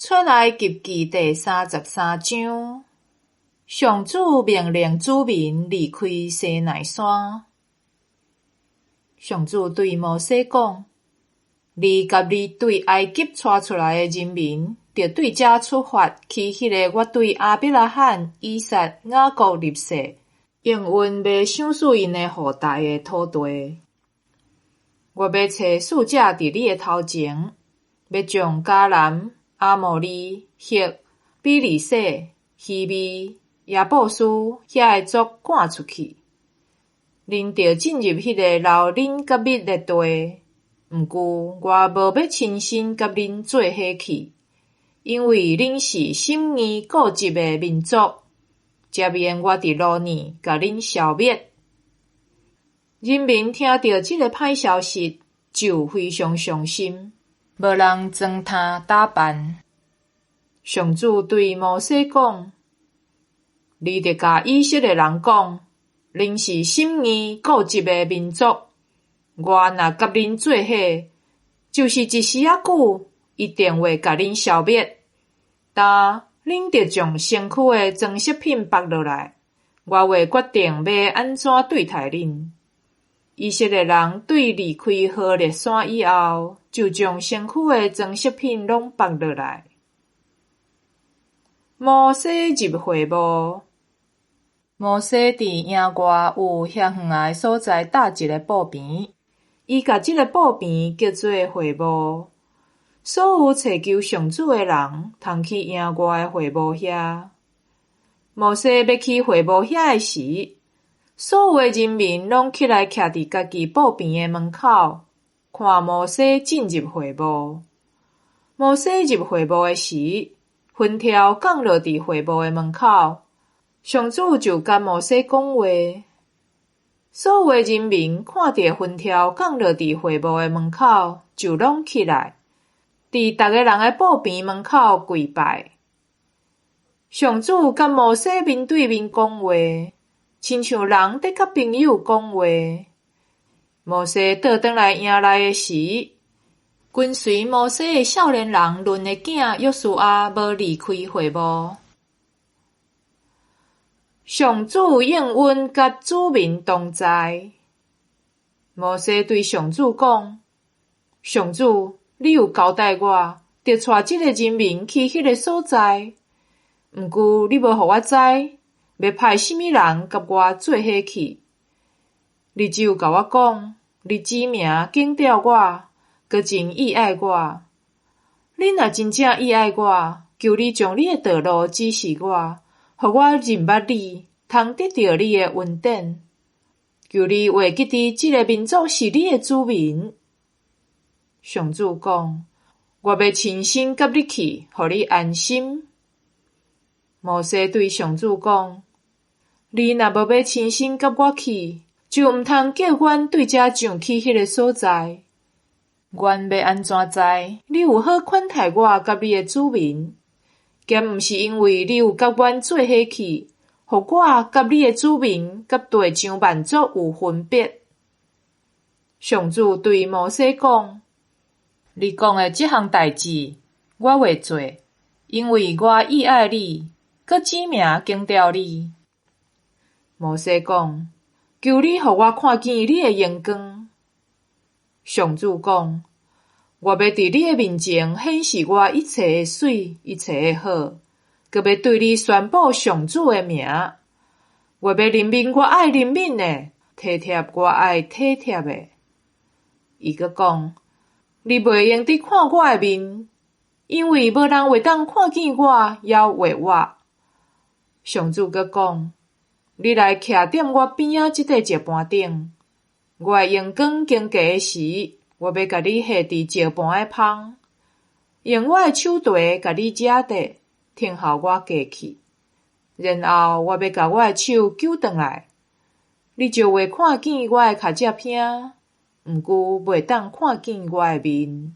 出埃及記第33章，上主命令子民離開西奈山。上主對摩西講：你佮你對埃及帶出來的人民，著對遮出發去彼个我對亞伯拉罕、以撒、雅各立誓，應允欲賞賜𪜶的後代的土地。我欲差使者佇你的頭前，欲將迦南、阿摩利、赫、比利洗、希未、耶布斯遐的族趕出去。恁著進入彼个流奶佮蜜的地。毋過我無欲親身佮恁做伙去，因為恁是心硬固執的民族，才免我佇路呢共恁消滅。人民聽著這个歹消息，就非常傷心，無人裝呑打扮。上主對摩西講：你著共以色列人講，恁是心硬固執的民族。我若佮恁做伙，就是一時仔久，一定會共恁消滅。但恁著將身軀的裝飾品縛落來，我會決定欲按怎對待恁。以色列人對離開何烈山以後，就將身軀的裝飾品攏縛落來。摩西入會幕。摩西佇營外有遐遠仔的所在搭一个布棚，伊共這个布棚叫做會幕。所有尋求上主的人，通去營外的會幕遐。摩西欲去會幕遐的時，所有的人民攏起來徛佇家己布棚的門口，看摩西進入會幕。摩西入會幕的時，雲柱降落佇會幕的門口，上主就佮摩西講話。所有的人民看著雲柱降落佇會幕的門口，就攏起來，佇逐个人的布棚門口跪拜。上主佮摩西面對面講話，親像人佇佮朋友講話。摩西倒轉來營內的時，跟隨摩西的少年人嫩的囝約書亞無離開會幕。上主應允佮子民同在。摩西對上主講：上主，你有交代我，著帶這个人民去彼个所在。毋過你無予我知，欲派啥物人佮我做伙去。你只有共我講，你指名揀著我，閣真意愛我。你若真正意愛我，求你將你的道路指示我，予我認捌你，通得著你的恩典。求你會記得這个民族是你的子民。上主講：我欲親身佮你去，予你安心。摩西對上主講：你若無欲親身佮我去，就毋通叫阮對遮上去彼个所在。阮欲按怎知你有好款待我佮你的子民？敢毋是因為你有佮阮做伙去，予我佮你的子民佮地上萬族有分別？上主對摩西講：你講的這項代誌，我會做，因為我意愛你，閣指名揀著你。摩西講：求你予我看見你的榮光。上主講：我欲佇你的面前顯示我一切的媠，一切的好，閣欲對你宣布上主的名。我欲憐憫我愛憐憫的，體貼我愛體貼的。伊閣講：你袂用得看我的面，因為無人會當看見我，猶活活。上主閣講：你來徛踮我邊仔這塊石盤頂，我的榮光經過的時，我欲共你下佇石盤的縫，用我的手蹄共你抓著，聽候我過去。然後我欲共我的手揪轉來，你就會看見我的跤跡鼻，毋過袂當看見我的面。